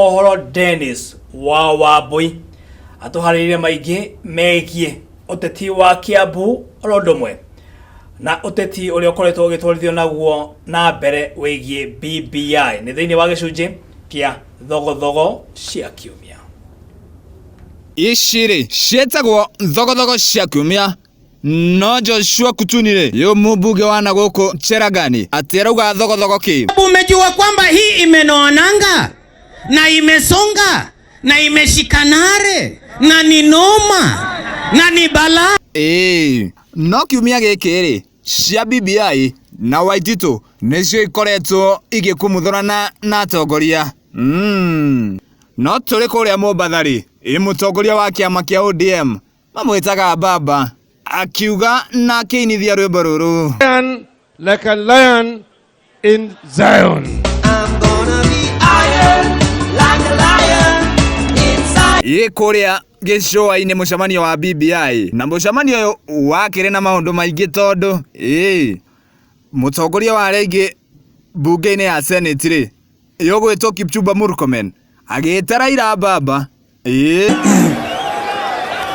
Mohoro Dennis wa Wambui atũharĩrĩire maingĩ megiĩ ũteti wa Kiambu oro ũndũ ũmwe na ũteti ũrĩa ũkoretwo ũgĩtwarithio naguo na mbere wĩgiĩ BBI nĩ thĩinĩ wa gĩcunjĩ kĩa thogothogo cia kiumia. Ici rĩ ciĩtagwo thogothogo cia kiumia. No Joshua Kutuny rĩ yũ mũmbunge wa na gũkũ Cherangany atĩ arauga thogothogo kĩ? Umejua kwamba hii imenoa nanga na imesonga na imeshikanare na ni noma na ni balaa. Ĩĩ no kiumia gĩkĩ rĩ cia BBI na Waititu nĩcio ikoretwo igĩkumuthũrana na atongoria. Mm. No tũrĩ kũrĩa Mombatha rĩ, ĩ mũtongoria wa kĩama kĩa ODM mamwĩtaga Baba akiuga na akĩinithia rwĩmbo rũrũ. Like a lion in Zion. Ĩ kũrĩa gĩcũa-inĩ mũcemanio wa BBI na mũcemanio ũyũ wakĩrĩ na maũndũ maingĩ tondũ ĩ mũtongoria wa arĩa aingĩ mbunge-inĩ ya Senate rĩ yũgwĩtwo Kipchumba Murkomen agĩta Raila Baba ĩ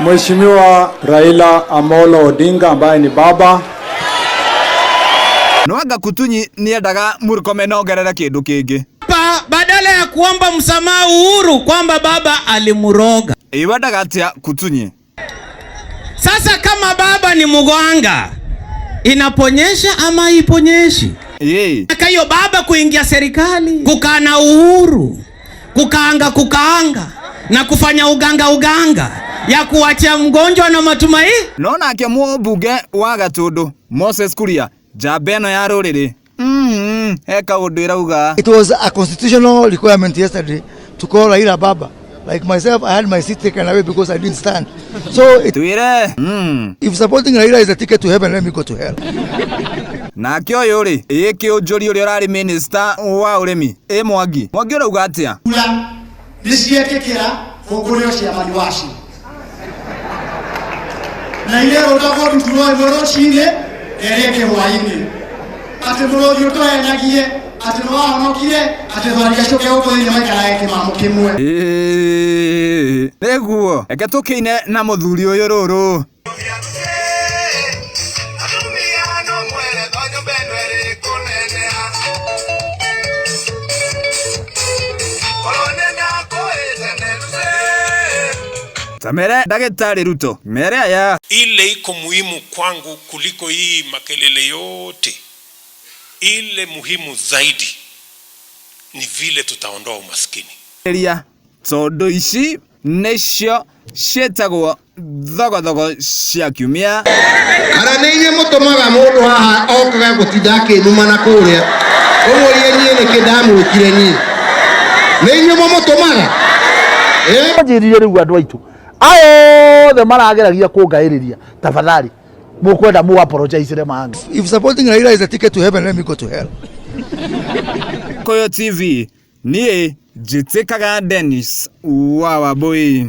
Mheshimiwa Raila Amolo Odinga ambaye ni baba. No anga Kutunyi nĩendaga Murkomen ongerere kĩndũ kĩngĩ. Pa, badala ya kuomba msamaha Uhuru kwamba baba alimuroga. Ĩ wendaga atĩa Kutunyi? Sasa kama baba ni muganga, inaponyesha ama iponyeshi? Ĩ Miaka hiyo baba kuingia serikali, kukaa na Uhuru, kukaanga kukaanga na kufanya uganga uganga ya kuachia mgonjwa na matumaini. No nake mũmbunge wa Gatũndũ Moses Kuria njamba ĩno ya rũrĩrĩ he kaũndũ ĩrauga. It was a constitutional requirement yesterday to call Raila Baba. Like myself, I had my seat taken away because I didn't stand. So it, Twĩre if supporting Raila is a ticket to heaven, let me go to hell. Nake ũyũ rĩ ĩ kĩũnjũri ũrĩa ũrarĩ minister wa ũrĩmi ĩ Mwangi Mwangi ũrauga atĩa? Kura nĩ cietĩkĩra kũngũrĩo ciamani wacio na irerũtagwo nduturwo ĩmwe rũcinĩ na ĩrĩa ĩngĩ hwaĩ-inĩ atĩ mũrũthi ũtũhenagie atĩ nĩ wahonokire atĩ thwariga ciũke gũkũ thĩinĩ maikarage kĩmamo kĩmwe. Ĩĩ, nĩguo reke tũkĩine na mũthuri ũyũ rũrũ. Tamere ndagĩtarĩ Ruto mere aya. Ile iko muhimu kwangu kuliko hii makelele yote, ile muhimu zaidi ni vile tutaondoa umaskini. Ria tondũ ici nĩcio ciĩtagwo thogothogo cia kiumia. Kana nĩ inyuĩ mũtũmaga mũndũ haha okaga gũtinda akĩnuma na kũrĩa ũmũrie niĩ nĩkĩ ndamwĩkire niĩ nĩ inyuĩ mũmũtũmaga? Njĩrire rĩu andũ aitũ aya othe marageragia kũngaĩrĩria tafadhali mũkwenda mũ apologize mangĩ. If supporting Raila is a ticket to heaven, let me go to hell. Koyo TV niĩ njĩtĩkaga Dennis wa Wambui.